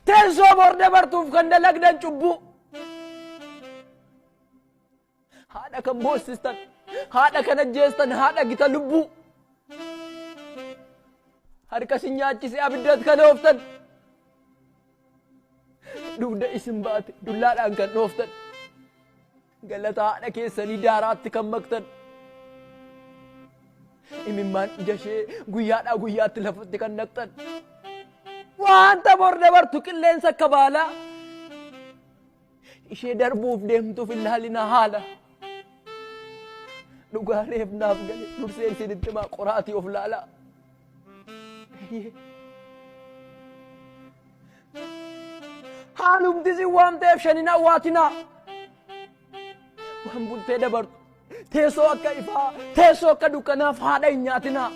Teessoo bor dabartuuf kan dalagdan cubbuu. Haadha kan boossistan, haadha kan ajjeestan, haadha gita lubbuu. Harka isin nyaachise abiddat kan ooftan. Dugda isin baate dullaadhaan kan dhooftan. Galata haadha keessanii daaraatti kan maktan. Imimmaan ija ishee guyyaadhaa guyyaatti lafatti kan naqxan. Wanta bor dabartu qilleensa akka baalaa. Ishee darbuuf deemtuuf hin laalinaa haala. Dhugaa reef naaf gale dursee isinitti himaa qoraatii of laalaa. Haalumti isin waan ta'eef shanin awwaatinaa. Waan bultee dabartu teessoo akka ifaa teessoo akka dukkanaaf haadha hin nyaatinaa.